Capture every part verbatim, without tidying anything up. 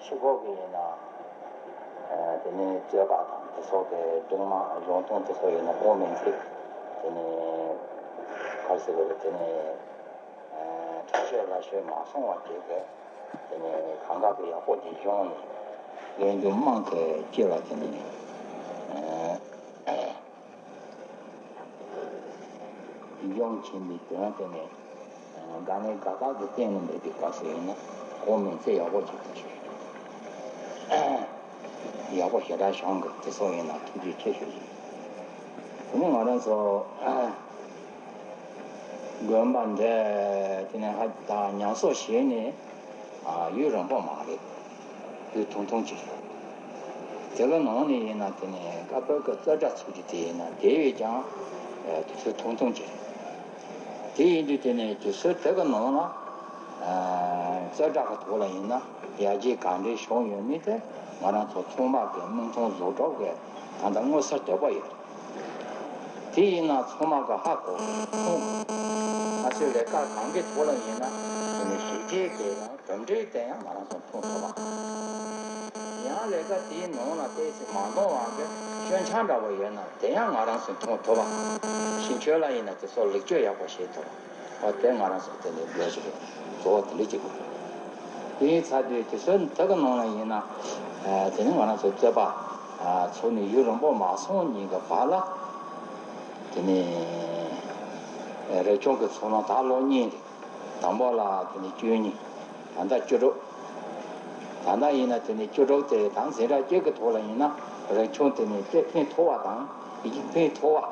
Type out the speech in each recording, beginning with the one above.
ཕྱི་སྐོར་གྱི་ཡིན་ན། ཨ་དེ་ནས་རྩོད་པ་དང་དེ་སོགས་ཀྱི་སྒྲིག་མ་གཞུང་དོན་དེ་སོགས་ཡིན་ན་དབུ་མའི་ཚིག་དེ་ནས་ག་རེ་ཟེར་དགོས་རེད། དེ་ནས་ཨ་ཁྲིམས་ཆོད་ལ་ཤོད་མ་སོང་བ་བྱས་ཏེ། དེ་ནས་གང་ག་གི་ཡག་པོ་དེ་གཞུང་ནས་ཡོན་ཏུ་དམངས་ཀྱི་སྤྱི་ལ་དེ་ནས་ཨ་གཞུང་ཆེན་པོའི་དོན་དེ་ནས་དགག་ནས་དགག་པ་གི་སྟེང་ནས་མེད་པའི་སྐབས་སུ་ཡིན་ན་དབུ་མའི་ཚིག་ཡག་པོ་ཅིག་ཏུ་ཞུ། ཡག་པོ་ཞེ་དྲག་བྱུང་གི། དེ་སོགས་ཡིན་ན་ཐུགས་རྗེ་ཆེ་ཞུ་ཞུ། དེ་ནས་ང་རང་ཚོ་དགོན་པ་འདི་དེ་ནས་ཧ་ད་ཉམས་གསོ་བྱས་ནས་ཡུན་རིང་པོ་མ་རེད། ཡུན་ཐུང་ཐུང་ཅིག་རེད། དེ་ག་ནང་ནས་ཡིན་ན་དེ་ནས་ཀ་པར་གི་རྩོད་གྲྭ་ཚུགས་རྒྱུ་དེ་ཡིན་ན་དེ་བས་ཀྱང་དུས་ཚོད་ཐུང་ཐུང་ཅིག་རེད། དེ་ཡིན་དུས་དེ་ནས་དུས་ཚོད་དེ་ག་ནང་ལ་རྩོད་གྲྭ་གི་ཐོག་ལ་ཡིན་ན་ཡར་རྒྱས་ག་འདྲའི་བྱུང་ཡོད་མེད་དེ་ང་རང་ཚོ་ཚང་མ་གི་མིག་མཐོང་གཟུགས་གྲོགས་ཀྱི་ད་ལྟ་མངོན་གསལ་དོད་པོ་ཡོད། དེ་ཡིན་ན་ཚང་མ་གི་ཧ་གོ་གི། ཁོང་ང་ཚོའི་ལས་ཀ་གང་གི་ཐོག་ལ་ཡིན་ན་དེ་ནས་གཞི་རྒྱས་དེ་ཡང་གྲུབ་འབྲས་དེ་ཡང་ང་རང་ཚོ་མཐོང་ཐུབ་པ། ཡང་ལས་ཀ་དེའི་ནང་ལ་ཏོག་ཙམ་མ་འདང་བ་གི་སྐྱོན་ཆ་འདྲ་བོ་ཡོད་ན་དེ་ཡང་ང་རང་ཚོས་མཐོང་ཐུབ་པ། ཕྱིན་ཆད་ལ་ཡིན་ན་དེ་ཚོ་ལེགས་བཅོས་ཡག་པོ་བྱེད་ཐུབ་པ། འོ་དེ་ང་རང་ཚོ་དེ་ནས་འགྲོ་ཞིག་རེད། གཙོ་བོ་དེ་འདྲ་ཅིག་རེད། དེ་ཡིན་ཚར་དུས་དེ་ཚོའི་མཐའ་གི་ནང་ལ་ཡིན་ན། དེ་ནས་ང་རང་ཚོ་རྩོད་པ་ཚུགས་ནས་ཡུན་རིང་པོ་མ་སོང་ཉིན་གི་བར་ལ། དེ་ནས་རིགས་ཆུང་གི་ཚོགས་ལངས་ད་ལོ་གཉིས་རེད། དང་པོ་ལ་དེ་ནས་བཅུ་གཉིས། ད་ལྟ་བཅུ་དྲུག་ད་ལྟ་ཡིན་ན་དེ་ནས་བཅུ་དྲུག་དེ་དང་འཛིན་གྲྭ་གཅིག་གི་ཐོག་ལ་ཡིན་ན་རིགས་ཆུང་དེ་ནས་དཔེ་ཕན་ཐོགས་པ་དང་ཡིག་ཕན་ཐོགས་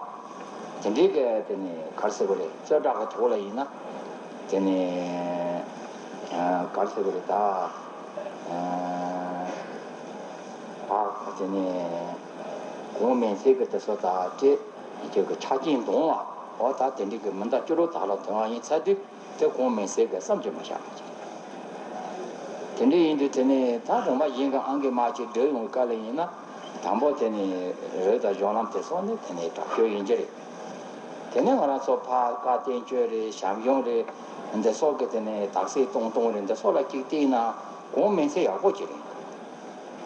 པ། དེ་འདྲའི་གི་དེ་ནས་ག་རེ་ཟེར་དགོས་རེད། རྩོད་གྲྭ་གི་ཐོག་ལ་ཡིན་ན་དེ་ནས་ཨ་ག་རེ་ཟེར་དགོས་རེད་ད། ཨ་དེ་ནས་གོང་མིང་ཚིག་གི་དེ་ཚོ་དང་སྤྲད་ཡིག་གི་ཆ་རྐྱེན་འདང་བ། འོ་ད་དེ་འདྲའི་གི་མི་འདྲ་བཅུ་དྲུག་དག་ལ་དོན་བ་ཡིན་ཚར་དུས། དེ་གོང་མིང་ཚིག་གི་བསམ་གྱིས་མི་ཁྱབ་པ་ཅིག་དེ་འདྲ་ཡིན་དུས་དེ་ནས་ད་རིམ་པ་བཞིན་གྱི་ཨང་ཀི་མ་གཅིག་བསྒྲིགས་ཡོང་བའི་སྐབས་ལ་ཡིན་ན། དང་པོ་དེ་ནས་རིགས་དང་གཞུང་ལམ་དེ་སོགས་ནི་དེ་ནས་དྲག་ཤོས་ཡིན་གྱི་རེད། དེ་ནས་ང་རང་ཚོ་ཕར་བཀའ་བསྟན་བཅོས་རེད། ཞབས་ཞུ་རེད། འདི་སོགས་ཀྱི་དེ་ནས་དག་ས་གཏོང་སྟངས་རེད། འདི་སོགས་ལ་གཅིག་བལྟས་ན་གོང་མིང་ཚིག་ཡག་པོ་ཅིག་རེད།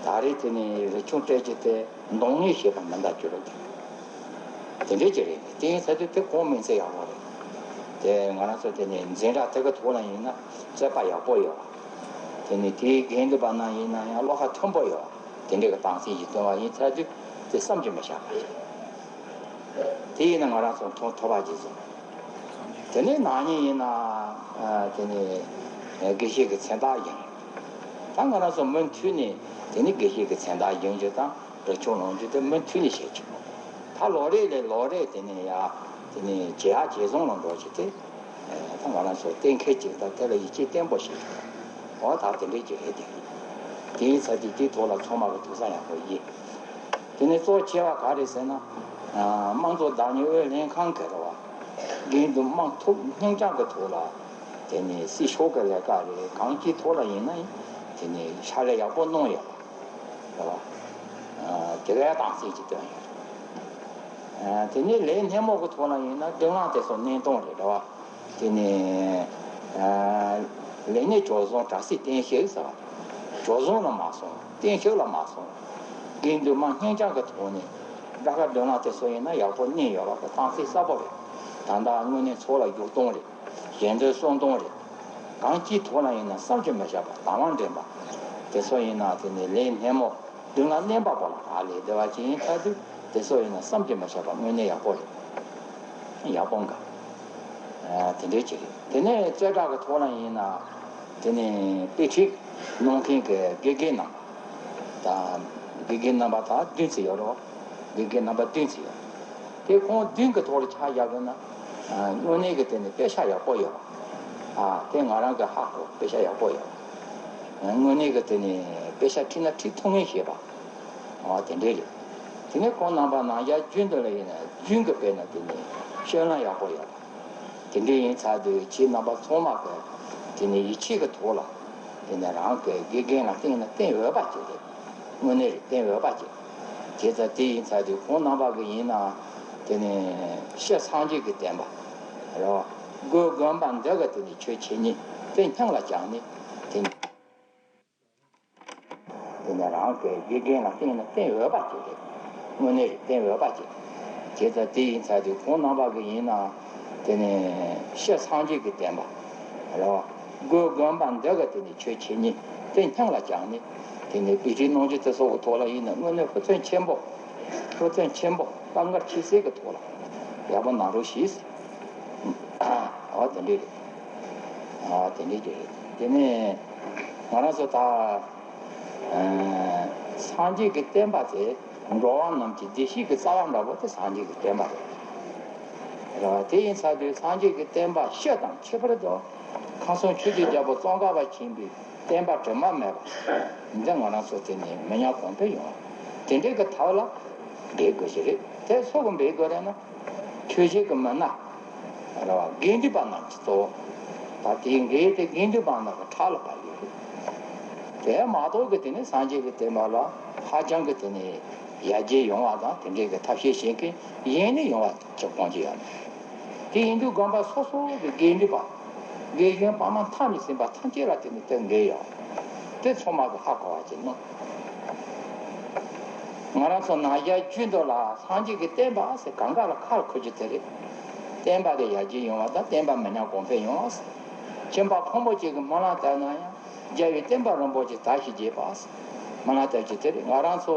ད་རེས་དེ་ནས་རིགས་ཆུང་སྤྲད་རྒྱུ་དེ་འདང་ངེས་བྱེད་པ་མི་འདྲ་བཅུ་དྲུག་དེ། དེ་འདྲའི་ཅིག་རེད། དེ་ཡིན་ཚར་དུས་དེ་གོང་མིང་ཚིག་ཡག་པོ་རེད། དེ་ང་རང་ཚོ་དེ་ནས་འཛིན་གྲྭ་དེ་གི་ཐོག་ལ་ཡིན་ན་རྩོད་པ་ཡག་པོ་ཡོད། དེ་ནས་དེའི་འགན་འདུས་པ་ན་ཡིན་ན་ཡང་བློ་ཁ་མཐུན་པོ་ཡོད། དེ་འདྲའི་གི་སྟངས་འཛིན་ཞིག་སྟོན་པ་ཡིན་ཚར་དུས་དེ་བསམ་གྱིས་མི་ཁྱབ་པ་རེད། དེ་ཡིན་ན་ང་རང་ཚོ་མཐོང་ཐུབ་པ་ཅིག་བཟོ། དེ་ནས་ནག་ཉེས་ཡིན་ན་ཨ་དེ་ནས་དགེ་བཤེས་ཀྱི་མཚན་རྟགས་ཡིན། ད་ང་རང་ཚོ་མུ་མཐུད་ནས་དེ་ནས་དགེ་བཤེས་ཀྱི་མཚན་རྟགས་ཡིན་རྒྱུ་དང་རིགས་ཆུང་ལོངས་རྒྱུ་དེ་མུ་མཐུད་ནས་བྱེད་རྒྱུ། ད་ལོ་རེ་ལས་ལོ་རེ་དེ་ནས་ཡ་དེ་ནས་ཇེ་ཡག་ཇེ་བཟང་ལ་འགྲོ་རྒྱུ་དེ་ད་ང་རང་ཚོ་གཏན་འཁེལ་ཅིག་དང་དེ་ལ་ཡིད་ཆེས་བརྟན་པོ་ཞིག་འོ་ད་དེ་འདྲའི་ཅིག་རེད་དེ། དེ་ཡིན་ཚར་དུས་དེའི་ཐོག་ལ་ཚང་མ་གི་ཐུགས་བསམ་ཡག་པོ་ཡིན། དེ་ནས་གཙོ་ཆེ་བ་ག་རེ་ཟེར་ན། ཨ་དམངས་གཙོ་བདག་གཉེར་ཨུ་ཡོན་ལྷན་ཁང་གི་རེད་བ། འགན་དུ་དམངས་ཐོབ་སྙིང་བཅངས་ཀྱི་ཐོག་ལ། དེ་ནས་སྲིད་ཕྱོགས་ཀྱི་ལས་ཀ་རེད། གང་ཅིའི་ཐོག་ལ་ཡིན་ན་ཡིན། དེ་ནས་ཕྱག་ལས་ཡག་པོ་གནང་ཡོད་པ། རེད་བ། ཨ་དེ་གའི་སྟངས་འཛིན་གྱི་དོན་ཡོད་རེད། ཨ་དེ་ནས་ལས་སྣེ་མོ་གི་ཐོག་ལ་ཡིན་ན་མདུན་ལམ་དེ་ཚོ་གནས་སྟངས་རེད། རེད་བ། དེ་ནས་ཨ་ལས་གནས་ཇོ་བཟང་དྲག་སྲིད་བརྟན་བཞུགས་ཟེར་བ། ཇོ་བཟང་ལ་མ་སོང་། བརྟན་བཞུགས་ལ་མ་སོང་། འགན་དུ་དམངས་སྙིང་བཅངས་ཀྱི་ཐོག་ནས་དགྲ་དགའ་མདུན་ལམ་དེ་ཚོ་ཡིན་ན་ཡག་པོ་གནས་ཡོད་པ་གི་སྟངས་འཛིན་གསལ་པོ་རེད། ད་ལྟ་དངོས་གནས་ཚོགས་ལ་བཞུགས་སྟངས་རེད། ཞལ་འདོན་གསུང་སྟངས་རེད། གང་ཅིའི་ཐོག་ལ་ཡིན་ན་བསམ་གྱིས་མི་ཁྱབ་པ་དང་བ་འདྲེན་པ། དེ་ཚོ་ཡིན་ན་དེ་ནས་ལས་སྣེ་མོ་མདུན་ལ་གནས་པ་པོ་ལ་ཨ་ལས་བདེ་བ་ཅན་ཡིན་ཚར་དུས་དེ་ཚོ་ཡིན་ན་བསམ་གྱིས་མི་ཁྱབ་པ་དངོས་གནས་ཡག་པོ་རེད། ཡག་པོ་འགའ། ཨ་དེ་འདྲའི་ཅིག་རེད། དེ་ནས་རྩོད་གྲྭ་གི་ཐོག་ལ་ཡིན་ན་དེ་ནས་དཔེ་ཁྲིད་གནང་མཁན་གྱི་དགེ་རྒན་རྣམ་པ་དང་། དགེ་རྒན་རྣམ་པ་དང་བདུན་ཙམ་ཡོད་རེད། དགེ་རྒན་རྣམ་པ་བདུན་ཙམ་ཡོད། དེ་ཁོང་བདུན་གྱི་ཐོག་ལ་ཆ་བཞག་དགོས་ན། ཨ་དངོས་གནས་ཀྱི་དེ་ནས་དཔེ་ཆ་ཡག་པོ་ཡོད། ཨ་དེ་ང་རང་གི་ཧ་གོ་དཔེ་ཆ་ཡག་པོ་ཡོད། དངོས་གནས་ཀྱི་དེ་ནས་དཔེ་ཆ་ཁྲིད་ན་ཁྲིད་ཐུབ་ངེས་ཤེས་པ། ཨ་དེ་འདྲས་རེད། དེ་ནས་ཁོང་རྣམ་པ་ནང་ཡ་རྒྱུན་དུ་ལ་ཡིན་ན་རྒྱུན་གྱི་དཔེར་ན་དེ་ནས་སྤྱོད་ལམ་ཡག་པོ་ཡོད། དེ་འདྲས་ཡིན་ཚར་དུས་ཁྱེད་རྣམ་པ་ཚང་མ་གི་དེ་ནས་ཡིད་ཆེས་ཀྱི་ཐོག་ལ་དེ་ནས་རང་གི་དགེ་རྒན་ལ་བསྟེན་ན་བསྟེན་འོས་པ་ཅིག་རེད། དངོས་གནས་རེད། བསྟེན་འོས་པ་ཅིག་རེད། དེ་ཙང་དེ་ཡིན་ཚར་དུས་ཁོང་རྣམ་པ་གི་ཡིན་ན་དེ་ནས་སྤྱིར་སངས་རྒྱས་ཀྱི་བསྟན་པ་རེད་བ། སྒོས་དགོན་པ་འདི་གི་དེ་ནས་ཆོས་འཆད་ཉན་དེ་སྙིང་ལ་བཅངས་ནས་དེ་ནས། རང་གི་དགེ་རྒན་ལ་བསྟེན་ན་བསྟེན་འོས་པ་ཅིག་རེད། དངོས་གནས་རེད། བསྟེན་འོས་པ་ཅིག་བྱས་ཙང་དེ་ཡིན་ཚར་དུས་ཁོང་རྣམ་པ་གི་ཡིན་ན་དེ་ནས་སྤྱིར་སངས་རྒྱས་ཀྱི་བསྟན་པ་རེད་བ། སྒོས་དགོན་པ་འདི་ག་དེ་ནས་ཆོས་འཆད་ཉན་དེ་སྙིང་ལ་བཅངས་ནས་དེ་ནས་དཔེ་ཁྲིད་གནང་རྒྱུ་དེ་སོགས་ཀྱི་ཐོག་ལ་ཡིན་ན་དངོས་གནས་ཧུར་བརྩོན་ཆེན་པོ། ཧུར་བརྩོན་ཆེན་པོ་དཀའ་ངལ་ཆེ་སའི་གི་ཐོག་ལ་ཡག་པོ་གནང་རོགས་ཞེས། ཨ་དེ་འདྲས་རེད། ཨ་དེ་འདྲས་ཀྱི་རེད། དེ་ནས་ང་རང་ཚོ་ད། སངས་རྒྱས་ཀྱི་བསྟན་པ་དེ་འགྲོ་བ་རྣམས་ཀྱི་བདེ་སྐྱིད་ཀྱི་རྩ་བ་འདྲ་པོ་དེ་སངས་རྒྱས་ཀྱི་བསྟན་པ་རེད། རེད་བ། དེ་ཡིན་ཚར་དུས་སངས་རྒྱས་ཀྱི་བསྟན་པ་སྤྱི་དང་ཁྱད་པར་དུ་ཁམས་གསུམ་ཆོས་ཀྱི་རྒྱལ་པོ་ཙོང་ཁ་པ་ཆེན་པོའི་བསྟན་པ་དྲི་མ་མེད་པ་འདི་ང་རང་ཚོ་དེ་ནས་མི་ཉམས་གོང་འཕེལ་ཡོང་བ་དེ་འདྲའི་གི་ཐབས་ལ་འབད་དགོས་ཀྱི་རེད། དེ་སུ་གིས་འབད་དགོས་རེད་ན། ཆོས་བྱེད་ཀྱི་མི་སྣ། རེད་བ། དགེ་འདུན་པ་རྣམས་ཀྱིས་གཙོ་བོ། ད་དེའི་འགན་དེ་དགེ་འདུན་པ་རྣམས་ཀྱི་ཕྲག་ལ་བབས་ཡོད་རེད། དེ་མ་གཏོགས་ཀྱི་དེ་ནི་སངས་རྒྱས་ཀྱི་བསྟན་པ་ལ་ཧ་ཅང་གི་དེ་ནི་ཡར་རྒྱས་ཡོང་བ་དང་དེ་འདྲའི་གི་ཐབས་ཤེས་བྱེད་མཁན་ཡིན་ནི་ཡོང་བ་ཅིག་གང་ཅི་ཡོད་མེད། དེ་ཡིན་དུས་དགོན་པ་སོ་སོ་གི་དགེ་འདུན་པ། དགེ་རྒན་དཔར་མ་མཐའ་མི་ཟིན་པ་ཐམས་ཅད་ལ་དེ་ནི་དེ་འགན་ཡོད། དེ་ཚང་མ་གི་ཧ་གོ་བ་ཅིག་གནང་། ང་རང་ཚོ་ནང་ཞག་རྒྱུན་དུ་ལ་སངས་རྒྱས་ཀྱི་བསྟན་པ་ཟེར་གང་ག་ལ་ཁ་ལ་འཁོར་རྒྱུ་དེ་རེད། བསྟན་པ་དེ་ཡར་རྒྱས་ཡོང་བ་དང་བསྟན་པ་མི་ཉམས་གོང་འཕེལ་ཡོང་བ་ཟེར། ཁྱིམ་པ་ཕོ་མོ་གཅིག་གིས་སྨོན་ལམ་བཏབ་ན་ཡང་རྒྱལ་བའི་བསྟན་པ་རིན་པོ་ཆེ་དར་ཞིང་རྒྱས་པ་ཟེར། སྨོན་ལམ་བཏབ་རྒྱུ་དེ་རེད། ང་རང་ཚོ་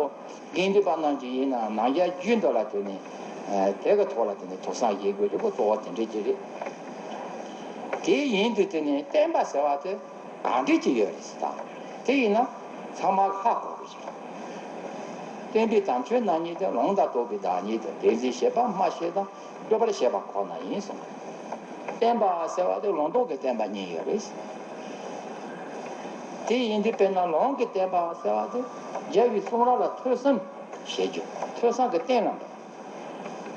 དགེ་འདུན་པ་རྣམས་ཀྱི་ཡིན་ན་ནང་ཞག་རྒྱུན་དུ་ལ་དེ་ནི་དེ་གི་ཐོག་ལ་དེ་ནི་ཐུགས་བསམ་བཞེས་དགོས་རྒྱུ་གཙོ་བོ་དེ་འདྲ་ཅིག་རེད། དེ་ཡིན་དུས་དེ་ནི་བསྟན་པ་ཟེར་བ་དེ་གང་འདྲ་ཅིག་ཡོད་རེད་ཟེར་དང་། དེ་ཡིན་ན་ཚང་མ་ཧ་གོ་དགོས་ཤིང་། བསྟན་པའི་དམ་ཆོས་རྣམ་གཉིས་ཏེ། ལུང་དང་རྟོགས་པའི་བདག་ཉིད་དེ། དེ་འཛིན་བྱེད་པ་སྨྲ་ཤེས་དང་། སྒྲུབ་པར་བྱེད་པ་ཁོ་ན་ཡིན་གསུངས། བསྟན་པ་ཟེར་བ་དེ་ལུང་རྟོགས་ཀྱི་བསྟན་པ་གཉིས་ཡོད་རེད། དེ་ཡིན་དུས་དཔེར་ན་ལུང་གི་བསྟན་པ་ཟེར་བ་དེ་རྒྱལ་བའི་གསུང་རབ་ལ་ཐོས་བསམ་བྱེད་རྒྱུ། ཐོས་བསམ་གྱིས་གཏན་ལ་འབེབས།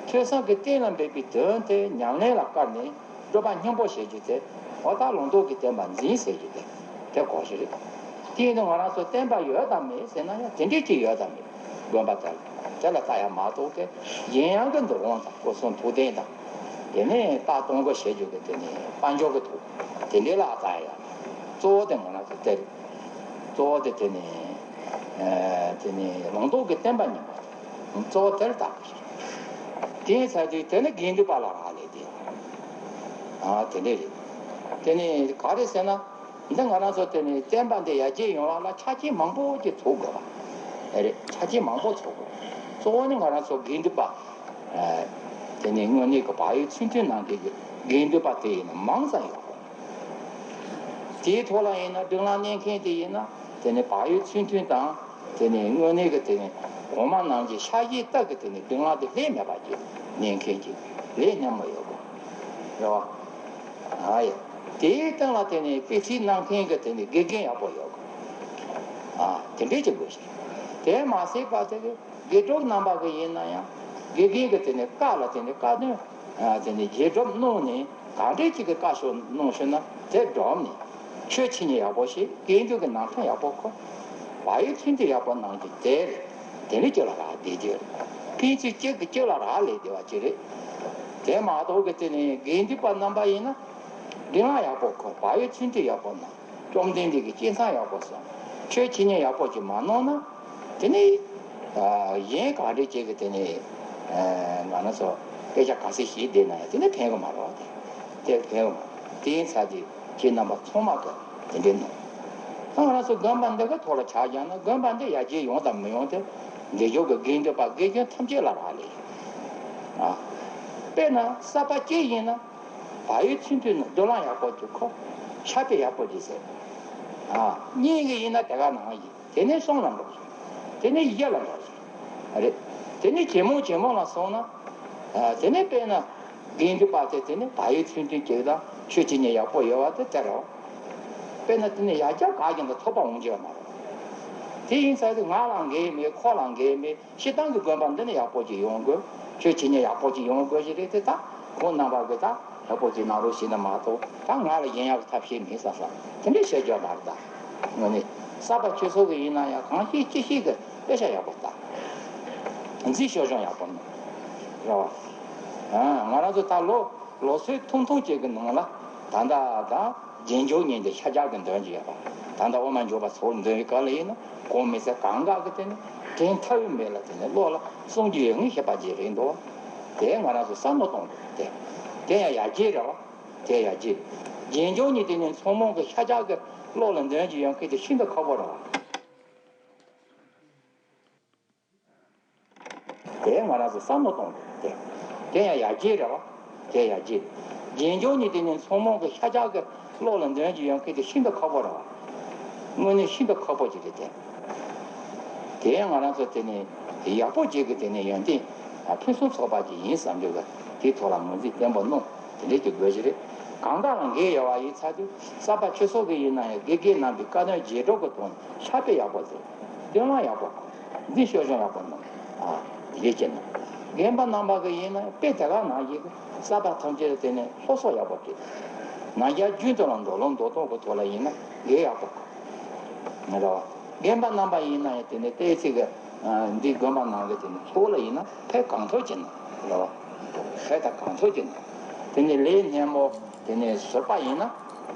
ཐོས་བསམ་གྱིས་གཏན་ལ་འབེབས་པའི་དོན་དེ་ཉམས་ལེན་ལ་བཀར་ནས་སྒྲུབ་པ་སྙིང་པོ་བྱེད་རྒྱུ་དེ་འོ་ད་ལུང་རྟོགས་ཀྱི་བསྟན་པ་འཛིན་ཟེར་རྒྱུ་དེ་དེ་གོ་ཞིག་རེད། དེ་ཡིན་དུས་ང་རང་ཚོ་བསྟན་པ་ཡོད་དམ་མེད་ཟེར་ན་ཡང་དེ་འདྲས་ཅིག་ཡོད་དམ་མེད་དགོན་པ་དེར་དེ་ལ་ལྟ་ཡ་མ་གཏོགས་དེ་གཞན་ཡང་གི་འདུལ་དབང་དང་སྐུ་གསུང་ཐུགས་རྟེན་དང་དེ་ནས་རྟགས་སྟོང་གོ་བྱེད་རྒྱུ་གི་དེ་ནས་དཔལ་འབྱོར་གྱི་ཐོག་དེ་འདྲས་ལ་ལྟ་ཡ་ཡོད། གཙོ་བོ་དེ་ང་རང་ཚོ་དེ་རེད། གཙོ་བོ་དེ་དེ་ནས་དེ་ནས་ལུང་རྟོགས་ཀྱི་བསྟན་པ་ཉམས་པ་དང་། གཙོ་བོ་དེར་བརྟག་པ་ཞིག་དེ་ཡིན་ཚར་དུས་དེ་ནི་དགེ་འདུན་པ་ལ་རག་ལས་ཏེ། ཨ་དེ་འདྲས་རེད། དེ་ནི་ག་རེ་ཟེར་ན། འདི་ང་རང་ཚོ་དེ་ནི་བསྟན་པ་འདི་ཡར་རྒྱས་ཡོང་བ་ལ་ཆ་རྐྱེན་མང་པོ་ཅིག་ཚོགས་དགོས་པ། རེད། ཆ་རྐྱེན་མང་པོ་ཚོགས་དགོས། གཙོ་བོ་ནི་ང་རང་ཚོ་དགེ་འདུན་པ། དེ་ནི་དངོས་གནས་ཀྱི་བག་ཡོད་ཚུལ་མཐུན་གནང་མཁན་གྱི་དགེ་འདུན་པ་དེ་ཡིན་ན་མང་ཙམ་ཡོད་དགོས། དེའི་ཐོག་ལ་ཡིན་ན་སྒྲིག་ལམ་གནས་མཁན་དེ་ཡིན་ན་དེ་ནི་བག་ཡོད་ཚུལ་མཐུན་དང་། དེ་ནས་དངོས་གནས་ཀྱི་དེ་ནས་གོང་མ་རྣམས་ཀྱི་ཕྱག་བཞེས་ལྟར་གྱི་དེ་ནས་སྒྲིག་ལམ་དེ་ལྷད་མེད་པ་ཅིག་གནས་མཁན་ཅིག་ལས་སྙན་མོ་ཡོད་དགོས། རེད་བ། ཨ་ཡ། དེའི་སྟེང་ལ་དེ་ནས་དཔེ་ཁྲིད་གནང་མཁན་གྱི་དེ་ནས་དགེ་རྒན་ཡག་པོ་ཡོད་དགོས། ཨ་དེ་འདྲས་ཅིག་དགོས་ཤིང་། དེ་མ་ཟད་པ་དེ་གི་དགེ་ཕྲུག་རྣམ་པ་གི་ཡིན་ན་ཡང་དགེ་རྒན་གྱི་དེ་ནས་བཀའ་ལ་དེ་ནས་བཀའ་དོན་དེ་ནས་རྗེས་སྒྲུབ་གནང་ནས་གང་འདྲས་ཅིག་གི་བཀའ་ཤོག་གནང་ཤོག་ན་དེ་སྒྲུབ་ནས། ཆོས་འཆད་ཉན་ཡག་པོ་བྱེད། དགེ་འདུན་གྱི་ནང་མཐུན་ཡག་པོ་འཁོར། བག་ཡོད་ཚུལ་མཐུན་ཡག་པོ་གནང་རྒྱུ་དེ་རེད། དེ་ནི་སྤྱི་ལ་རག་ལས་བསྡད་རྒྱུ་རེད། ཕན་ཚུན་གཅིག་གིས་གཅིག་ལ་རག་ལས་བསྡད་པ་ཅིག་རེད། དེ་མ་གཏོགས་ཀྱི་དེ་ནི་དགེ་འདུན་པ་རྣམ་པ་ཡིན་ན་སྒྲིག་ལམ་ཡག་པོ་འཁོར། བག་ཡོད་ཚུལ་མཐུན་ཡག་པོ་གནང་། བཅོམ་ལྡན་འདས་ཀྱི་སྐྱེས་མཚམས་ཡག་པོ་སྲུང་། ཆོས་འཆད་ཉན་ཡག་པོ་ཅིག་མ་གནང་ན། དེ་ནི་གཞན་ག་འདྲས་ཅིག་གིས་དེ་ནི་ང་རང་ཚོ་དཔེ་ཆ་ག་ཚོད་ཤེས་བསྡད་ན་ཡང་དེ་ནི་ཕན་གི་མ་རེད་བ། དེ་དེ་ཕན་གི་མ་རེད། དེ་ཡིན་ཚར་དུས་ཁྱེད་རྣམ་པ་ཚང་མ་གིས་དེ་འདྲས་གནང་། ད་ང་རང་ཚོ་དགོན་པ་འདི་ག་ཐོག་ལ་ཆ་བཞག་ན་དགོན་པ་འདི་ཡར་རྒྱས་ཡོང་དང་མི་ཡོང་དེ་འདི་ཕྱོགས་ཀྱི་དགེ་འདུན་པ་དགེ་རྒན་ཐམས་ཅད་ལ་རག་ལས་ཡོད། དཔེར་ན་གསར་པ་གཅིག་ཡིན་ན་བག་ཡོད་ཚུལ་མཐུན་ནང་མདུན་ལམ་ཡག་པོ་ཅིག་འཁོར། ཕྱག་དཔེ་ཡག་པོ་ཅིག་གཟིགས། གཉིས་ཀྱི་ཡིན་ན་དེ་ག་ནང་བཞིན། དེ་ནས་གསུམ་ལ་འགྲོ་ཞིང་། དེ་ནས་བཞི་ལ་འགྲོ་ཞིང་། རེད། དེ་ནས་ཇེ་མང་ཇེ་མང་ལ་སོང་ན། ཨ་དེ་ནས་དཔེར་ན་དགེ་འདུན་པ་དེ་དེ་ནས་བག་ཡོད་ཚུལ་མཐུན་ཅིག་དང་ཆོས་འཆད་ཉན་ཡག་པོ་ཡོད་པ་དེ་དེ་རེད། དཔེར་ན་དེ་ནས་ཡར་རྒྱས་ག་ཡིན་ན་ཐོབ་པ་འོང་རྒྱུ་མ་རེད། དེ་ཡིན་ཚར་དུས་ང་ལ་འགན་མེད། ཁོ་ལ་འགན་མེད། སྤྱིར་བཏང་གི་དགོན་པ་འདི་ནི་ཡག་པོ་ཅིག་ཡོང་དགོས། ཆོས་འཆད་ཉན་ཡག་པོ་ཅིག་ཡོང་དགོས་ཞེས་རེད་དེ། ད་ཁོང་རྣམ་པ་གིས་ད་ཡག་པོ་ཅིག་གནང་རོགས་ཞེས་ན་མ་གཏོགས། ད་ང་ལ་ཡིན་ཡག་གི་ཐབས་ཤེས་མེད་བསམ་བསམ་དེ་འདྲས་བཤད་རྒྱུ་མ་རེད། ད་དངོས་གནས་གསར་པ་ཁྱོད་ཚོ་གི་ཡིན་ན་ཡང་གང་ཤེས་ཅི་ཤེས་ཀྱི་དཔེ་ཆ་ཡག་པོ་ལྟ། མཛེས་ཤོག་སྦྱོང་ཡག་པོ་གནང་། རེད་བ། ཨ་ང་རང་ཚོ་ད་ལོ་ལོ་ཚོད་ཐུང་ཐུང་ཅིག་གི་ནང་ལ་ད་ལྟ་ད་རྗེས་འཇུག་ཉིད་འདི་ཤཱཀྱ་གི་འདོན་གྱི་ཡོད་པ། ད་ལྟ་དབུ་མ་འཇུག་པ་ཚོར་འདོན་པའི་སྐབས་ལ་ཡིན་ན་གོང་མི་སེར་གང་ག་གི་དེ་ནི་དྲན་ཐབས་མེད་ལ་དེ་ནི་བློ་ལ་གསུང་རྒྱུ་ཡོད་ངེས་ཤེས་པ་ཅིག་རེད་འདུག་དེ་ང་རང་ཚོ་བསམ་བློ་གཏོང་དགོས་དེ། དེ་ཡང་ཡར་རྒྱས་རེད་བ། དེ་ཡར་རྒྱས། རྗེས་འཇུག་ནི་དེ་ནི་མཚོ་མོ་གི་ཤ་ཆག་གི་བློ་ལ་འདོན་རྒྱུ་ཡོད་མཁན་དེ་ཤིན་ཏུ་ཁག་པོ་རེད་བ། དེ་ང་རང་ཚོ་བསམ་བློ་གཏོང་དགོས་དེ། དེ་ཡང་ཡར་རྒྱས་རེད་བ། དེ་ཡར་རྒྱས། རྗེས་འཇུག་ནི་དེ་ནི་མཚོ་མོ་གི་ཤ་ཆག་གི་བློ་ལ་འདོན་རྒྱུ་ཡོད་མཁན་དེ་ཤིན་ཏུ་ཁག་པོ་རེད་བ། དངོས་གནས་ཤིན་ཏུ་ཁག་པོ་ཅིག་རེད་དེ། དེ་ཡང་ང་རང་ཚོ་དེ་ནི་ཡག་པོ་ཅིག་གི་དེ་ནི་ཡོན་ཏན་ཕུན་སུམ་ཚོགས་པ་ཅིག་ཡིན་བསམ་རྒྱུ་གི་དེའི་ཐོག་ལ་ངོས་འཛིན་བརྟན་པོ་གནང་། དེ་འདྲས་ཀྱི་དགོས་ཀྱི་རེད། གང་དག་ལ་འགན་ཡོད་པ་ཡིན་ཚར་དུས་གསར་པ་ཁྱེད་ཚོ་གི་ཡིན་ན་ཡང་དགེ་རྒན་རྣམ་པའི་བཀའ་དྲིན་རྗེས་གྲོགས་ཀྱི་ཐོག་ནས་ཕྱག་དཔེ་ཡག་པོ་མཛད། མདུན་ལམ་ཡག་པོ་འཛིན། ཤོག་གཞུང་ཡག་པོ་གནང་། ཨ། དེ་འདྲས་བྱས་ན། རྒན་པ་རྣམ་པ་གི་ཡིན་ན་དཔེ་དེ་ག་ནང་བཞིན་གྱི་གསར་པ་ཐམས་ཅད་དེ་ནས་སློབ་གསོ་ཡག་པོ་སྤྲད། ནང་རྒྱ་རྒྱུན་དུ་ལ་འགྲོ་ལམ་འགྲོ་སྟངས་ཀྱི་ཐོག་ལ་ཡིན་ན་འགན་ཡག་པོ་འཁུར། རེད་བ། རྒན་པ་རྣམ་པ་ཡིན་ན་ཡང་དེ་ནས་ཏོག་ཙམ་གྱི་འདི་དགོན་པ་ནང་གི་དེ་ནས་ཚོགས་ལ་ཡིན་ན་ཕན་གང་ཐུབ་ཅིག་གནང་། རེད་བ། ཕན་དང་གང་ཐུབ་ཅིག་གནང་། དེ་ནས་ལས་སྣེ་མོ་དེ་ནས་ཟུར་པ་ཡིན་ན་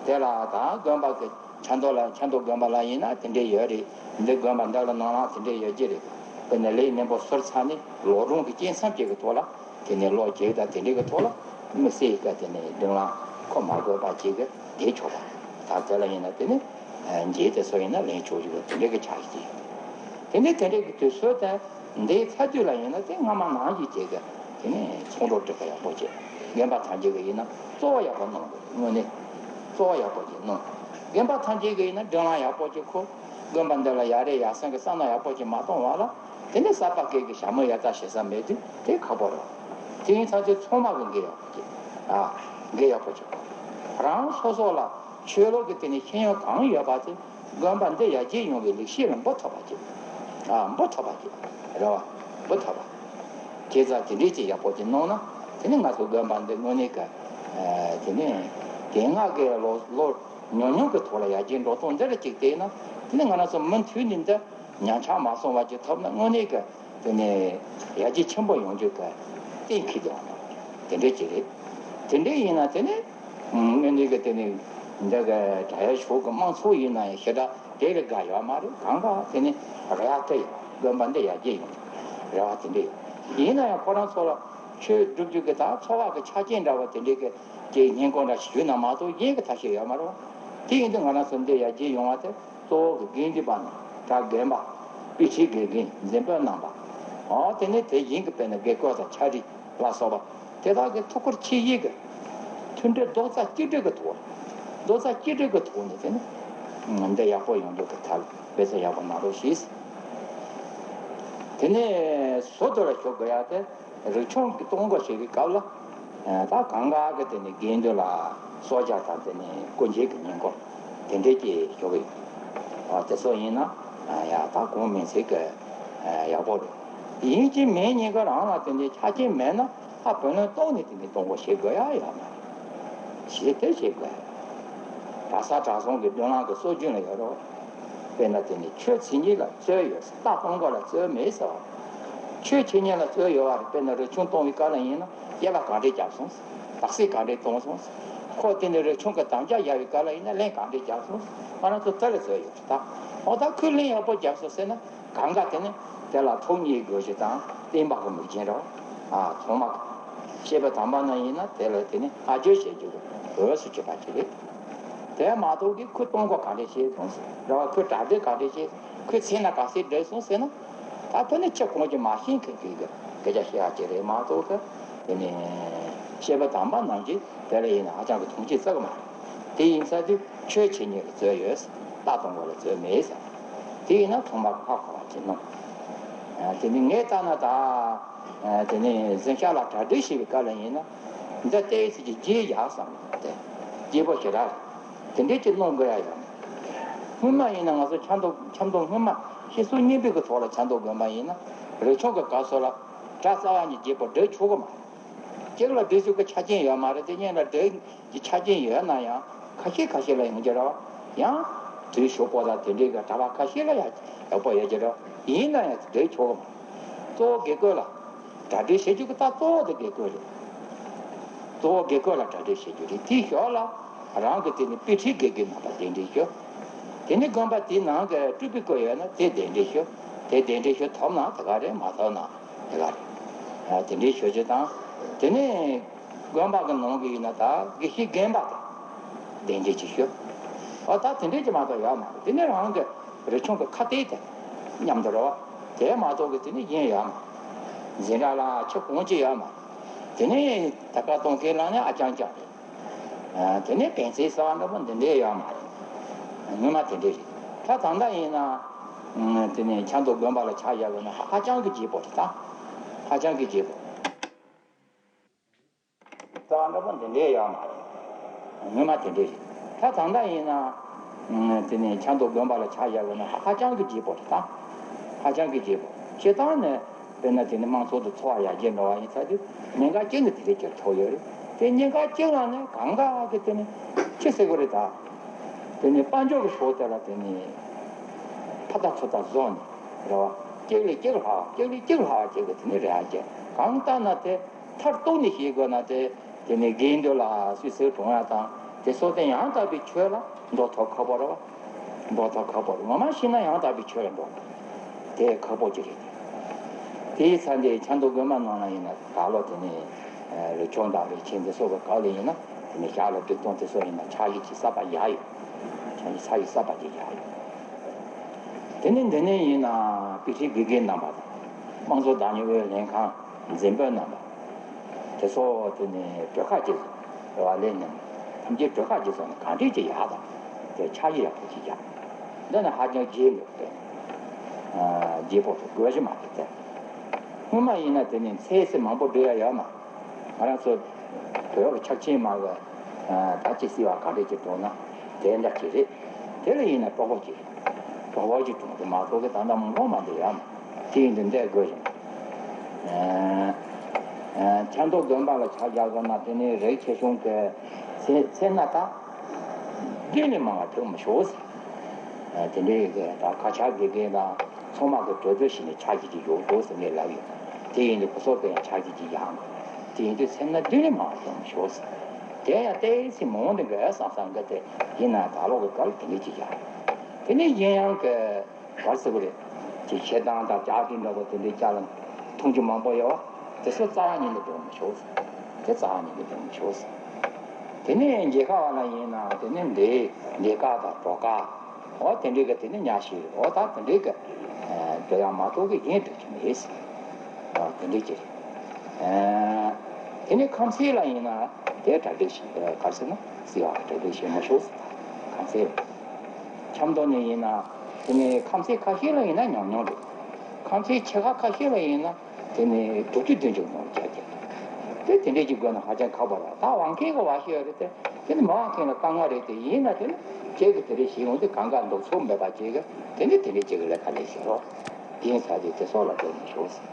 དེ་ལ་དང་དགོན་པ་གི་ཆབ་མདོ་ལ་ཆབ་མདོ་དགོན་པ་ལ་ཡིན་ན་དེ་འདྲས་ཡོད་རེད། འདི་དགོན་པ་འདི་ལ་ནང་ལ་དེ་འདྲས་ཡོད་ཀྱི་རེད། དེ་ནས་ལས་སྣེ་མོ་ཟུར་ཚང་ནས་ལོ་གྲངས་ཀྱི་སྐྱེད་མཚམས་ཀྱི་ཐོག་ལ། དེ་ནས་ལོ་རྒྱུས་དང་དེ་འདྲའི་གི་ཐོག་ལ་མི་སེར་གྱི་དེ་ནས་མདུན་ལམ་ཁོ་མ་དགོས་པ་ཅིག་གི་བསྡད་ཆོག་པ། ད་དེ་ལ་ཡིན་ན་དེ་ནས་འགན་དེ་ཚོ་ཡིན་ན་ལེན་ཆོག་ཅིག་གི་དེ་འདྲའི་གི་ཆགས་ཀྱི། དེ་ནས་དེ་འདྲའི་གི་དུས་ཚོད་དང་འདིའི་ཚ་དུས་ལ་ཡིན་ན་དེ་སྔ་མ་ནང་བཞིན་ཅིག་གི་དེ་ནས་ཚོགས་འདུ་སྒྲིག་གི་ཡག་པོ་བྱེད། རྒན་པ་ཐམས་ཅད་ཀྱི་ཡིན་ན་གཙོ་བོ་ཡག་པོ་གནང་དགོས། དངོས་གནས་གཙོ་བོ་ཡག་པོ་ཅིག་གནང་། རྒན་པ་ཐམས་ཅད་ཀྱི་ཡིན་ན་མདུན་ལམ་ཡག་པོ་ཅིག་ཁུར། དགོན་པ་འདི་ལ་ཡ་རེ་ཡ་སེང་གི་བསམ་བློ་ཡག་པོ་ཅིག་མ་གཏོང་བ་ལ། དེ་ནས་གསར་པ་སྐད་ཀྱི་ཞྭ་མོ་ཡ་ད་བྱེད་ས་མེད་དུས་དེ་ཁག་པོ་རེད། དེ་ཡིན་ཙང་དེ་ཚང་མ་གི་འགན་ཡག་པོ་ཅིག་ཨ། འགན་ཡག་པོ་ཅིག་རང་སོ་སོ་ལ་ཆོས་ལུགས་ཀྱི་དེ་ནས་ཤེས་ཡོན་གང་ཡོད་པ་དེ་དགོན་པ་འདི་ཡར་རྒྱས་ཡོང་བའི་ལེགས་སྐྱེས་ལ་འབུལ་ཐུབ་པ་ཅིག་ཨ། འབུལ་ཐུབ་པ་ཅིག་རེད་བ། འབུལ་ཐུབ་པ། བྱས་ཙང་དེ་འདྲས་ཅིག་ཡག་པོ་ཅིག་གནང་ན་དེ་ནས་ང་ཚོ་དགོན་པ་འདི་དངོས་གནས་ཀྱི་དེ་ནས་དེ་སྔ་གི་ལོ་ལོ་ཉུང་ཉུང་གི་ཐོག་ལ་ཡར་རྒྱས་འགྲོ་སྟངས་འདི་ལ་ཅིག་བལྟས་ན་དེ་ནས་ང་རང་ཚོ་མུ་མཐུད་ནས་འདི། ཉམས་ཆག་མ་སོང་བ་ཅིག་ཐོབ་ན་དངོས་གནས་ཀྱི་དེ་ནས་ཡར་རྒྱས་ཆེན་པོ་ཡོང་རྒྱུ་གི་གཏན་འཁེལ་དུ་དེ་འདྲས་ཅིག་རེད། དེ་འདྲས་ཡིན་ན་དེ་ནས་དངོས་གནས་ཀྱི་དེ་ནས་འདི་གི་དྲ་ཡ་ཕྱོགས་ཀྱི་དམངས་ཚོགས་ཡིན་ན་ཡང་ཞེ་དྲག་དེ་ལས་དགའ་ཡོད་མ་རེད། གང་ག་དེ་ནས་རེ་བ་དེ་ཡོད། དགོན་པ་འདི་ཡར་རྒྱས་ཡོང་རེ་བ་དེ་འདྲས་ཡོད། ཡིན་ན་ཡང་ཁོ་རང་ཚོ་ལ་ཆོས་སྒྲུབ་རྒྱུ་གི་ད་འཚོ་བ་གི་ཆ་རྐྱེན་འདྲ་བ་དེ་འདྲས་ཀྱི་ཀྱི་ཉེན་ཁ་འདྲ་ཞིག་ཞུས་ན་མ་གཏོགས་གཞན་གྱི་ཐབས་ཤེས་ཡོད་མ་རེད། དེ་ཡིན་དུས་ང་རང་ཚོ་འདི་ཡར་རྒྱས་ཡོང་བ་དེ། གཙོ་བོ་གི་དགེ་འདུན་པ་རྣམས་ད་རྒན་པ། དཔེ་ཁྲིད་དགེ་རྒན་འཛིན་དཔོན་རྣམ་པ། འོ་དེ་ནས་དེ་བཞིན་གྱི་དཔེར་ན་དགེ་བསྐོས་དང་ཕྱག་བྲིས་ལ་སོགས་པ་དེ་དག་གི་ཐུགས་ཁུར་ཆེ་བཞེས་ཀྱི་མཐུན་སྒྲིལ་རྡོག་རྩ་གཅིག་སྒྲིལ་གྱི་ཐོག་རྡོག་རྩ་གཅིག་སྒྲིལ་གྱི་ཐོག་ནས་དེ་ནི་འདི་ཡག་པོ་ཡོང་རྒྱུ་གི་ཐབས་འབད་བརྩོན་ཡག་པོ་གནང་རོགས་ཞེས། དེ་ནས་ཟུར་དུ་ལ་ཞུ་དགོས་ཡག་དེ། རིགས་ཆུང་གི་གཏོང་སྒོ་བྱེད་པའི་སྐབས་ལ། ད་གང་ག་གི་དེ་ནས་དགེ་འདུན་ལ་གསོལ་ཇ་དང་དེ་ནས་སྐུ་འགྱེད་ཀྱི་ཉིན་གུང་དེ་འདྲས་ཀྱི་ཞོགས་ཀྱི། དེ་ཚོ་ཡིན་ན་ཡ་ད་གོང་མིན་ཚིག་གི་ཡག་པོ་རེད། ཡིན་གཅིག་མིན་གཉིས་ཀ་རང་ལ་དེ་འདྲའི་ཆ་རྐྱེན་མེད་ན་ད་བུ་ལོན་གཏོང་ནས་དེ་འདྲའི་གཏོང་སྒོ་བྱེད་དགོས་ཡ་ཡོད་མ་རེད། བྱེད་དེ་བྱེད་དགོས་ཡ། གྲྭ་ས་གྲྭ་ཚང་གི་མདུན་ལམ་གྱི་སྲོལ་རྒྱུན་ལ་ཡོད་རེད། དཔེར་ན་དེ་ནི་ཆོས་བྱེད་ཉིད་ལ་རྩོད་ཡོད་ཟེར། རྟ་སྤང་དགོས་ལ་རྩོད་མེད་ཟེར་བ། ཆོས་བྱེད་ཉིད་ལ་རྩོད་ཡོད་བ་རེད། དཔེར་ན་རིགས་ཆུང་གཏོང་བའི་སྐབས་ལ་ཡིན་ན་སྐྱེས་པ་གང་འདྲས་བརྒྱབ་སོང་ཟེར། དག་སེལ་གང་འདྲས་གཏོང་སོང་ཟེར། ཁོ་དེ་ནི་རིགས་ཆུང་གི་དམ་བཅའ་བཞག་པའི་སྐབས་ལ་ཡིན་ན་ལན་གང་འདྲས་བརྒྱབ་སོང་ཟེར། ང་རང་ཚོ་དེ་ལ་རྩོད་ཡོད་རེད་ད། འོ་ད་ཁོས་ལན་ཡག་པོ་བརྒྱབ་སོང་ཟེར་ན་གང་ག་དེ་ནི་དེ་ལ་ཐུགས་མཉེས་དགོས་ཞེས་དང་བསྟན་པ་གི་མིག་རྒྱན་རེད། ཨ་ཚང་མ་བཤད་པ་དམ་པ་ན་ཡིན་ན་དེ་ལ་དེ་ནི་ཨ་ཇོ་བྱེད་རྒྱུ་གི་འོས་སུ་གྱུར་པ་ཅིག་རེད། དེ་མ་གཏོགས་ཀྱི་ཁོས་གཏོང་སྒོ་ག་འདྲས་བྱས་སོང་ཟེར་རེད་བ། ཁོས་གྲ་སྒྲིག་ག་འདྲས་བྱས། ཁོས་མཚན་ལ་ག་ཚད་བསྒྲིགས་སོང་ཟེར་ན། ད་དེ་ནི་ཁྱི་གོང་གི་མ་ཤེས་མཁན་གྱི་གི་སྐད་ཆ་བཤད་ཡ་ཅིག་རེད་མ་གཏོགས་ཀྱི། དེ་ནི་བཤད་པ་དམ་པ་ནང་གི་དེ་ལ་ཡིན་ན་ཧ་ཅང་གི་མཐོང་ཆེན་བརྩི་གི་མ་རེད། དེ་ཡིན་ཚར་དུས་ཆོས་བྱེད་ཉིད་ལ་རྩོད་ཡོད་ཟེར། རྟ་གཏོང་སྒོ་ལ་རྩོད་མེད་ཟེར། དེ་ཡིན་ན་ཚང་མ་གི་ཧ་གོ་བ་ཅིག་གནང་། དེ་ནི་ངས་ལྟ་ན་ད། དེ་ནས་གཟིམ་ཤག་ལ་གྲ་སྒྲིག་བྱེད་པའི་སྐབས་ལ་ཡིན་ན། འདི་ལྟའི་ཚིག་གི་རྗེས་ཡག་བསམ་སྟེ། སྐྱིད་པོ་ཞེ་དྲག་རེད། དེ་འདྲས་ཀྱི་གནང་དགོས་ཡ་ཡོད། སྔོན་མ་ཡིན་ན་ང་ཚོ་ཆབ་མདོ་ཆབ་མདོ་སྔོན་མ་ཤི་གསོན་གཉིས་པོའི་གི་ཐོག་ལ་ཆབ་མདོ་དགོན་པ་ཡིན་ན། རིགས་ཆུང་གི་སྐབས་སུ་ལ་གྲྭ་རྩ་བ་ཉིད་རྒྱས་པོ་སྒྲིག་ཆོག་གི་མ་རེད། གཅིག་ལ་སྒྲིག་ཆོག་གི་ཆ་རྐྱེན་ཡོད་མ་རེད། དེ་གཉིས་ལ་སྒྲིག་གི་ཆ་རྐྱེན་ཡོད་ན་ཡང་ཁ་ཤས་ཁ་ཤས་ལ་ཡོང་གི་རེད། ཡང་དུས་ཞོགས་པ་དང་དེ་འདྲའི་གི་གྲྭ་པ་ཁ་ཤས་ལ་ཡང་ཡག་པོ་ཡོད་ཀྱི་རེད། ཡིན་ན་ཡང་དེ་འདྲའི་ཆོག་གི་མ་རེད། གཙོ་བོ་དགེ་བསྐོས་ལ་གྲ་སྒྲིག་བྱེད་རྒྱུ་གི་ད་གཙོ་བོ་དེ་དགེ་བསྐོས་རེད། གཙོ་བོ་དགེ་བསྐོས་ལ་གྲ་སྒྲིག་བྱེད་རྒྱུ་རེད། དེའི་ཞོར་ལ་རང་གི་དེ་ནི་དཔེ་ཁྲིད་དགེ་རྒན་རྣམ་པ་གདན་འདྲེན་ཞུ། དེ་ནི་དགོན་པ་དེའི་ནང་གི་སྤྲུལ་པའི་སྐུ་ཡོད་ན་དེ་གདན་འདྲེན་ཞུ། དེ་གདན་འདྲེན་ཞུ་ཐོབ་ན་དེ་ག་རེད། མ་ཐོབ་ན་དེ་ག་རེད། དེ་འདྲའི་ཞུ་རྒྱུ་དང་། དེ་ནས་དགོན་པ་གི་ནང་གི་ཡིན་ན་ད་དགེ་བཤེས་རྒན་པ་དང་གདན་འདྲེན་ཅིག་ཞུ། ཨ་ད་དེ་འདྲའི་ཅིག་མ་གཏོགས་ཡོད་མ་རེད། དེ་ནས་རང་གི་རིག་གཞུང་གི་ཁ་གཏད་དེ་མཉམ་དུ་རེད་བ། དེ་མ་གཏོགས་གི་དེ་ནས་གཞན་ཡོད་མ་རེད། འཛིན་གྲྭ་ལ་ཆུ་གང་ཅི་ཡོད་མ་རེད། དེ་ནས་ད་ག་གཏོང་མཁན་ལ་ནི་ཨ་ཅང་ཅང་རེད། དེ་ནས་པན་ཚེ་ཟེར་བ་འདྲ་པོ་འདི་འདྲའི་ཡོད་མ་རེད། སྔོན་མ་དེ་འདྲའི་རེད། ད་ད་ལྟ་ཡིན་ན་དེ་ནས་ཆབ་མདོ་དགོན་པ་ལ་ཕྱག་བཞག་དགོས་ན་ཧ་ཧ་ཅང་གི་བརྗེད་པོ་རེད། ད་ཧ་ཅང་གི་བརྗེད་པོ་ཟེར་བ་འདྲ་པོ་འདི་འདྲའི་ཡོད་མ་རེད། སྔོན་མ་དེ་འདྲའི་རེད། ད་ད་ལྟ་ཡིན་ན་དེ་ནས་ཆབ་མདོ་དགོན་པ་ལ་ཕྱག་བཞག་དགོས་ན་ཧ་ཧ་ཅང་གི་བརྗེད་པོ་རེད། ད་ཧ་ཅང་གི་བརྗེད་པོ། སྤྱིར་བཏང་ནས་དཔེར་ན་དེ་ནི་དམངས་གཙོ་དུ་འཚོ་བ་ཡར་རྒྱས་འགྲོ་བ་ཡིན་ཚར་དུས་ཉེན་ཁ་གཅིག་ནི་དེ་རིགས་ཀྱི་ཐོག་ཡོད་རེད། དེ་ཉེན་ཁ་གཅིག་ལ་ནི་གང་ག་གི་དེ་ནི་ཅི་ཟེར་དགོས་རེད། ད་དེ་ནི་དཔལ་འབྱོར་གྱི་ཕྱོགས་དེ་ལ་དེ་ནི་ཕ་ད་ཚོ་ད་བཟོ་ནི་རེད་བ། གཅིག་ལས་གཅིག་ལྷག་གཅིག་ལས་གཅིག་ལྷག་གཅིག་གི་དེ་ནི་རེད་ཡ་གི་གང་ལྟར་ན་དེ་མཐར་གཏུགས་ནས་ཤེས་དགོས་ན་དེ་དེ་ནི་དགེ་འདུན་ལ་སུས་ཟེར་གྲོང་ཡ་དང་དེ་སོགས་དེ་ཡང་དག་པའི་ཆོས་ལ་འགྲོ་ཐབས་ཁག་པོ་རེད་བ། འགྲོ་ཐབས་ཁག་པོ་རེད། ངོ་མ་ཤེས་ན་ཡང་དག་པའི་ཆོས་ལ་འགྲོ་དེ་ཁག་པོ་ཅིག་རེད། དེའི་ཚེ་འདི་ཆབ་མདོ་དགོན་པ་ནང་ལ་ཡིན་ན་ད་ལོ་དེ་ནས་རི་ཆུང་དང་རི་ཆེན་དེ་སོགས་ཀྱི་སྐབས་ལ་ཡིན་ན་དེ་ནས་ཞག་ལ་སྒྲིག་སྟངས་དེ་སོགས་ཡིན་ན་ཕྱག་བཞེས་ཀྱི་གསར་པ་ཡག་ཡོད། ཕྱག་བཞེས་ཕྱག་བཞེས་གསར་པ་ཅིག་ཡག་ཡོད། དེ་ནས་འདི་ནས་ཡིན་ན་དཔེ་ཁྲིད་དགེ་རྒན་རྣམ་པ་དང་དམངས་གཙོ་བདག་ཉར་ཨུ་ཡོན་ལྷན་ཁང་འཛིན་དཔོན་རྣམ་པ། དེ་ཚོ་དེ་ནས་གྲོས་ཁ་བྱེད་ཟེར་བ་ལས་ནས་ཐམས་ཅད་གྲོས་ཁ་བྱེད་ཟེར་ནས་གང་འདྲས་ཀྱི་ཡག་དང་དེ་ཕྱག་བཞེས་ཡག་པོ་ཅིག་ཡག་འདི་ནི་ཧ་ཅང་རྗེས་འགྲོ་སྟེ། རྗེས་པོ་དེ་དགོས་ཀྱི་མ་རེད་དེ། སྔོན་མ་ཡིན་ན་དེ་ནི་མཚན་གསེར་མང་པོ་སྒྲིག་ཡ་ཡོད་མ། ང་རང་ཚོ་བོད་ཀྱི་ཕྱག་ཆེན་མ་གི་ད་ཅི་སྲིད་པ་གང་འདྲས་ཀྱི་འགྲོ་ན་དེ་འདྲ་ཅིག་རེད། དེ་ལ་ཡིན་ན་གྲོགས་པོ་ཅིག་རེད། གྲོགས་པོ་ཅིག་འགྲོ་དེ་མ་གཏོགས་གི་ད་ལྟ་མང་པོ་མ་འདུག་ཡ་མ། དེ་ཡིན་དུས་འདས་དགོས་ཀྱི་མ། ཆབ་མདོ་དགོན་པ་ལ་ཕྱག་རྒྱག་དགོས་ན་དེ་ནི་རིགས་ཆེ་ཆུང་གི་ཚེ་ཚེ་སྣ་དག་བདུན་ལས་མང་བ་ཐོན་མི་ཆོག་ཟེར། དེ་འདྲའི་གི་ད་ཁ་ཆག་དགེ་རྒན་དང་ཚང་མ་གི་གྲོས་བསྡུར་བྱས་ནས་ཕྱག་བཞེས་ཀྱི་ཡོད་འགྲོ་ཟེར་ངས་ལབ་ཡོད། དེ་ཡིན་དུས་ཁོ་ཚོ་གི་ཡང་ཕྱག་བཞེས་ཀྱི་ཡག་འགོ། དེ་ཡིན་དུས་ཚེ་སྣ་བདུན་ལས་མང་བ་ཐོན་མི་ཆོག་ཟེར། དེ་ཡང་ཏོག་ཙམ་མང་ནི་གི་བསམ་བསམ་གི་དེ་ཡིན་ན་ད་ལོག་གི་སྐབས་དེ་འདྲའི་ཅིག་ཡག་ཡོད། དེ་ནས་གཞན་ཡང་གི་ག་རེ་ཟེར་དགོས་རེད། ཅིག་ཞེ་སྡང་དང་ལྕགས་སྒྲིག་འདྲ་པོ་དེ་འདྲའི་ཅ་ལག་མཐོང་རྒྱུ་མང་པོ་ཡོད་བ། དེ་ཚོ་རྩ་བ་ཉིད་ནས་འགྲོ་མི་ཆོག་ཟེར། དེ་རྩ་བ་ཉིད་ནས་འགྲོ་མི་ཆོག་ཟེར། དེ་ནས་མཇལ་ཁ་བ་ལ་ཡིན་ན་དེ་ནས་འདི་ལས་ཀ་དང་གྲོགས་ཀ་འོ་དེ་འདྲའི་གི་དེ་ནས་ཉག་ཤེས་འོ་ད་དེ་འདྲའི་གི་འགྲོ་ཡག་མ་གཏོགས་གི་གཞན་འགྲོ་རྒྱུ་མེད་ཟེར། དེ་འདྲའི་ཅིག་རེད། དེ་ནས་ཁམས་ཚན་ལ་ཡིན་ན་དེ་གྲ་སྒྲིག་བྱེད་ག་རེ་ཟེར་ན་བརྩི་བ་གྲ་སྒྲིག་བྱེད་མི་ཆོག་ཟེར། ཁམས་ཚན་ཆབ་མདོ་ནས་ཡིན་ན་དེ་ནས་ཁམས་ཚན་ཁ་ཤས་ལ་ཡིན་ན་ཉུང་ཉུང་རེད། ཁམས་ཚན་ཆེ་ཁག་ཁ་ཤས་ལ་ཡིན་ན་དེ་ནས་དྲུག་ཅུ་བདུན་ཅུ་ནང་ལ་བྱ་རྒྱུ་དེ་དེ་འདྲས་ཅིག་དགོས་ན་ཧ་ཅང་ཁག་པོ་རེད། ད་དབང་མཁན་གྱི་བ་ཤོད་རེད་དེ་དེ་ནི་མི་དབང་མཁན་ལ་དཀའ་ངལ་རེད། དེ་ཡིན་ན་དེ་ནི་ཁྱེད་ཀྱི་དེ་འདྲས་བྱེད་ཡོང་དུས་གང་ག་འདུག་ཚོགས་མེད་པ་ཅིག་གི་དེ་ནི་དེ་འདྲས་ཅིག་གི་ལས་ཀ་ལས་བྱེད་རོགས། དེ་ཡིན་ཚར་དུས་དེ་སོགས་ལ་འགྲོ་མི་ཆོག་ཟེར།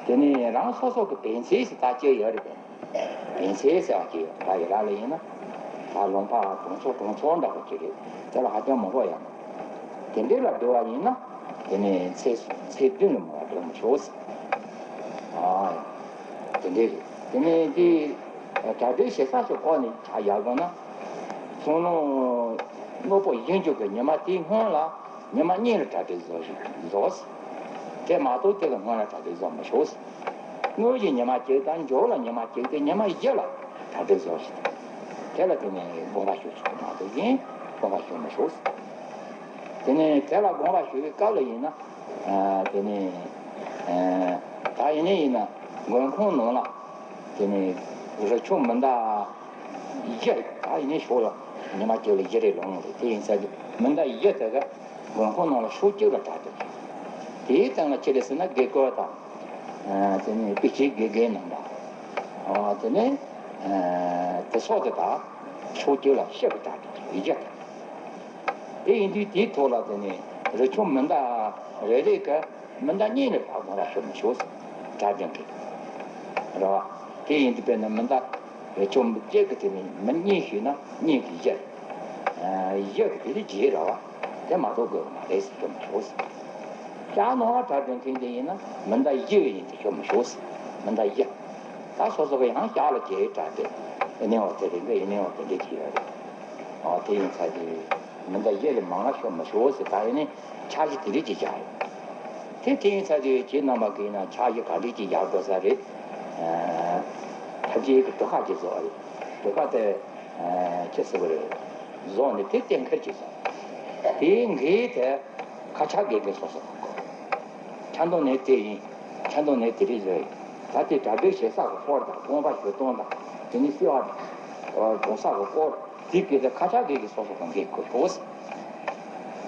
དེ་ནས་རང་སོ་སོ་གི་བན་ཚེ་ཟེར་ད་ཅི་ཡོད་རེད་པས། བན་ཚེ་ཟེར་བ་ཅི་ཡོད་ད་ཡི་ར་ལ་ཡིན་ན་ད་ལུང་པ་གྲོང་ཚོ་གྲོང་ཚོ་འདྲ་པོ་ཅིག་རེད། དེ་ལ་ཧ་ཅང་མང་པོ་ཡོད་མ་རེད། དེ་འདྲའི་ལ་འགྲོ་བ་ཡིན་ན་དེ་ནས་ཚེ་ཚེ་བདུན་ལ་མང་བ་འགྲོ་མི་ཆོག་ཟེར། ཨ་དེ་འདྲའི་རེད། དེ་ནས་དེ་གྲ་སྒྲིག་བྱེད་ས་ཞིག་ཁོ་ནས་ཆ་ཡག་དགོས་ན་སང་ལོ་དངོས་པོ་ཡིན་རྒྱུ་གི་ཉི་མ་དེའི་སྔོན་ལ། ཉི་མ་གཉིས་ལ་གྲ་སྒྲིག་བཟོ་ཞིག་བཟོ། དེ་མ་གཏོགས་དེ་ལ་སྔོན་ལ་གྲ་སྒྲིག་བཟོ་མི་ཆོག་དངོས་ཀྱི་ཉི་མ་གཅིག་དང་མཇུག་ལ་ཉི་མ་གཅིག་དེ་ཉི་མ་བཞི་ལ་གྲ་སྒྲིག་བཟོ་ཞིག་དེ་ལ་དེ་ནས་དགོངས་པ་ཞུ་ཆོག་མ་གཏོགས་གཞན་དགོངས་པ་ཞུ་མི་ཆོག་དེ་ནས་དེ་ལ་དགོངས་པ་ཞུ་བའི་སྐབས་ལ་ཡིན་ན་དེ་ནས་ད་ཡིན་ནའི་ཡིན་ན་མགོན་ཁང་ནང་ལ། དེ་ནས་རི་ཆུ་མི་འདའ་བཞི་རེད། ད་ཡིན་ནའི་ཕྱོགས་ལ་ཉི་མ་གཅིག་ལ་བཞི་རེ་ལོངས་རེད། དེ་ཡིན་ས་དུས་མི་འདའ་བཞི་དེ་ག་མགོན་ཁང་ནང་ལ་ཕྱོགས་གཅིག་ལ་གྲ་སྒྲིག་དེའི་སྟེང་ལ་ཅི་རེད་ཟེར་ན་དགེ་སྐོས་དང་། དེ་ནས་དཔེ་ཆའི་དགེ་རྒན་རྣམ་པ། དེ་ནས་དེ་སོགས་དེ་དག་ཕྱོགས་གཅིག་ལ་ཕྱེད་ཀྱི་གྲ་སྒྲིག་བཞི་དེ་ཡིན་དུས་དེའི་ཐོག་ལ་དེ་ནས་རི་ཆུ་མི་འདའ་རེ་རེ་ག་མི་འདའ་གཉིས་ནས་ཕར་དགོངས་པ་ཞུ་མི་ཆོག་ཟེར། གྲ་སྒྲིག་གི་རེད་བ། དེ་ཡིན་དུས་དཔེར་ན་མི་འདའ་རི་ཆུ་གཅིག་གི་དེ་ནས་མི་གཉིས་ཞུས་ན་གཉིས་ཀྱི་བཞི་རེད། བཞི་གི་དེ་ནི་བརྒྱད་རེད་བ། དེ་མ་གཏོགས་དགོས་མ་རེད་ཟེར་ཞུ་མི་ཆོག་ཟེར། ལྕགས་ནང་ལ་གྲ་སྒྲིག་མཁན་དེ་ཡིན་ན་མི་འདའ་བཞི་གི་ཡིན་དེ་ཞུ་མི་ཆོག་ཟེར། མི་འདའ་བཞི། ད་སོ་སོ་གི་ཡང་ལྕགས་ལ་བརྒྱད་གྲ་སྒྲིག་ཡིན་ནའི་འོ་དེ་རིང་གི་ཡིན་ནའི་འོ་དེ་འདྲ་བྱས་ཡོད་རེད། འོ་དེ་ཡིན་ཚར་དུས། མི་འདྲ་གཞི་ལས་མང་ང་ཤོར་མི་ཤོར་ཟེར་ད་ཡིན་ནི་ཕྱག་བཞི་དེ་རིགས་ཀྱི་བཞག་ཡོད། དེ་དེ་ཡིན་ཚར་དུས་ཁྱེད་རྣམ་པ་གིས་ན་ཕྱག་བཞི་ག་འདྲས་ཀྱི་བཞག་དགོས་ས་རེད། ཐབས་ཤེས་ཀྱི་གྲུ་ཁ་ཅིག་བཟོ་བ་རེད། གྲུ་ཁ་དེ་ཅི་ཟེར་བ་རེད། བཟོ་ནས་དེ་གཏན་འཁེལ་ཅིག་བཟོ། དེའི་འགན་དེ་ཁ་ཆག་དགེ་རྒན་སོ་སོ་གང་དགོས། ཆ་འདོན་ནས་དེ་ཡིན། ཆ་འདོན་ནས་དེ་རིགས་རེད། ད་དེ་གྲ་སྒྲིག་བྱེད་ས་གི་སྐོར་དང་དགོངས་པ་ཞུ་སྟངས་དང་དེ་ནི་བསུ་བ་དགོངས་ས་གི་སྐོར་དེ་གལ་ཏེ་ཁ་ཆག་དགེ་རྒན་སོ་སོ་གང་དགོས་དགོས་ཤོག་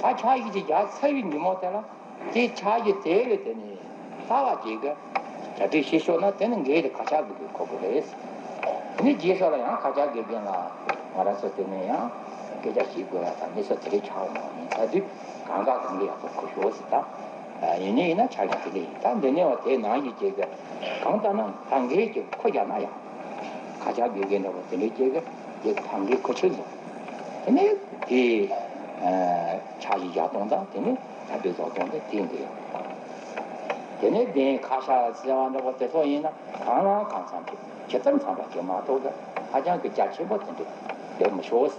ད་ཕྱག་བཞི་ཅིག་རྒྱག་ཚར་བའི་ཉིན་མོ་དེ་ལ། དེ་ཕྱག་བཞི་དེ་ལས་དེ་ནི་ལྟ་བ་ཅིག་གི་གྲ་སྒྲིག་བྱེད་ཤོག་ན་དེ་ནི་འགན་དེ་ཁ་ཆག་གི་འཁུར་དགོས་རེད། དེ་ནི་རྗེས་སུ་ལ་ཡང་ཁ་ཆག་དགེ་རྒན་ལ་ང་རང་ཚོ་དེ་ནས་ཡང་སྐད་ཆ་བྱེད་དགོས་ཡ་དང་མི་ཚོ་དེ་རིགས་ཆགས་འོང་ཡིན་ཚར་དུས་གང་ག་གང་གི་ཡག་པོ་འཁུར་ཤོག་ཟེར་ད། ཡིན་ནའི་ཡིན་ན་ཆ་རྒྱུས་དེ་འདྲ་ཡིན། ད་འདི་ནས་བ་དེ་ནང་བཞིན་ཅིག་གི་གང་ལྟར་ན་ད་འགན་ཅིག་འཁུར་རྒྱག་ན་ཡང་ཁ་ཆག་དགེ་རྒན་འདྲ་བོ་དེ་འདྲའི་ཅིག་གི་ཅིག་ད་འགན་འཁུར་ཆོག་ཟེར། དེ་ནས་དེ་ཕྱག་བཞི་རྒྱག་སྟངས་དང་དེ་ནས་ད་དཔེ་བཟོ་སྟངས་དེ་དེ་འདྲ་ཡོད། དེ་ནས་དེ་ཁ་ཤགས་ཟེར་བ་འདྲ་པོ་དེ་ཚོ་ཡིན་ན་གང་ལ་གང་འཚམ་གྱི་ཇི་ལྟར་འཚམ་པ་ཞིག་མ་གཏོགས་ཀྱི་ཧ་ཅང་གི་རྒྱ་ཆེན་པོ་དེ་འདྲ་ལས་མི་ཤོག